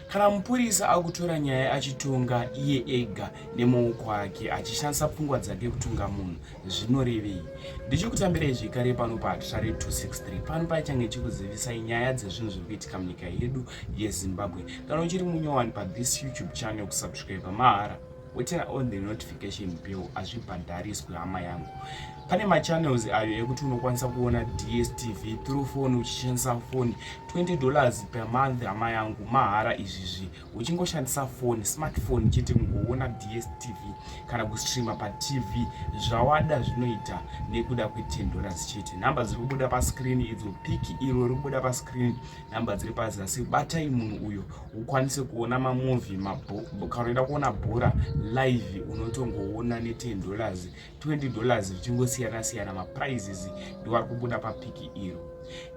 Kana mupurisa akutora nyaya achitonga iye ega nemaoko ake achishandisa pfungwa dzake kutonga munhu zvinorevei? Ndichikutambirai zvekare pano paHatirare 263 pano paichange chikuzivisai nyaya dzezvinhu zviri kuitika munyika yedu yeZimbabwe. Kana uchiri munyowani pathis YouTube channel kusubscribe mahara woturn on the notification bell, hazvibhadhariswi hama yangu. Pane machannels ayo ekuti unokwanisa kuona DStv through phone uchishandisa phone, $20 per month hama yangu, mahara izvizvi, uchingoshandisa phone, smartphone chete, kungoona DStv kana kustreama paTV zvawada zvinoita nekuda kwe$10 chete. Nhamba dziri kubuda pascreen idzo, pic iro riri kubuda pascreen, nhamba dziri pazasi, batai munhu uyo ukwanise kuona mamovie. Kana uida kuona bhora live unotongoona ne$10, $20, zvichingosiyana siyana, maprices ndiwo ari kubuda papic iro.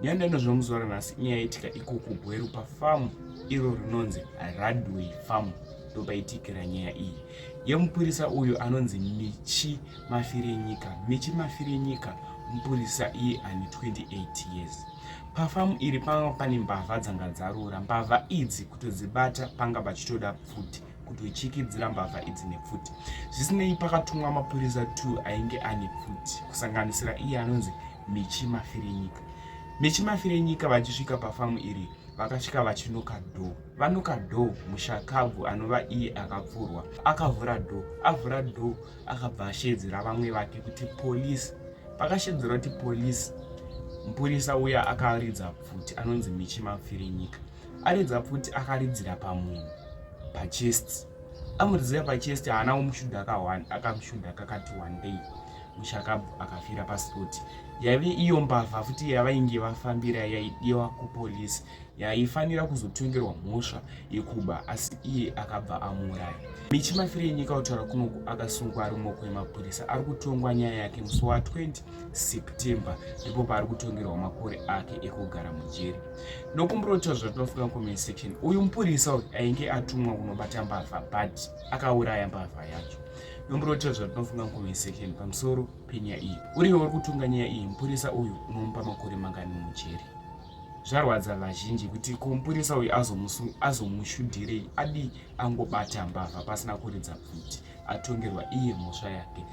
Nyaya ndinozvo muzuva ranhasi inyaya yaitika ikoko Gweru pafamu iro rinonzi Radway Farm. Ndopaitikira nyaya iyi yemupurisa uyu anonzi Michi Mafirenyika. Michi Mafirenyika mupurisa iye ane 28 years. Pafamu iri panga pane mbavha dzanga dzarura. Mbavha idzi kutodzibata panga pachitoda pfuti, kutochikidzira mbavha idzi nepfuti. Zvisinei, pakatumwa mapurisa 2 ainge ane pfuti, kusanganisira iye anonzi Michi Mafirenyika. Michi Mafirenyika vachisvika pafamu iri, vakasvika vachiknocka door. Vaknocka door, mushakabvu anova iye akapfurwa akavhura door. Avhura door, akabva ashedzera vamwe vake kuti police. Pakashedzera kuti police, mupurisa uya akaridza pfuti anonzi Michi Mafirenyika. Aridza pfuti, akaridzira pamunhu pachest. Amuridzira pachest, haana kumushudha ka1, akamushudha kakati one day. Mushakabvu akafira paspot. Yaive iyo mbavha futi yavainge vafambira yaidiwa kupolisi, yaifanira kuzotongerwa mhosva yekuba, asi iye akabva amuuraya. Michi Mafirenyika kutaura kunoku akasungwa ari mumaoko emapurisa, ari kutongwa nyaya yake musi wa20 September, ndipo paari kutongerwa makore ake ekugara mujeri. Nokumburotaura zvatinofunga comment section. Uyu mupurisa uyu ainge atumwa kunobata mbavha, but akauraya mbavha yacho. Nomburotaura zvatinofunga comment section pamusoro penyaya iyi. Uriwo uri kutunga nyaya iyi, mupurisa uyu unomupa makore mangani mujeri? Zvarwadza vazhinji kuti ko mupurisa uyu azomushudhirei? Adi angobata mbavha pasina kuridza pfuti, atongerwa iye mhosva yake.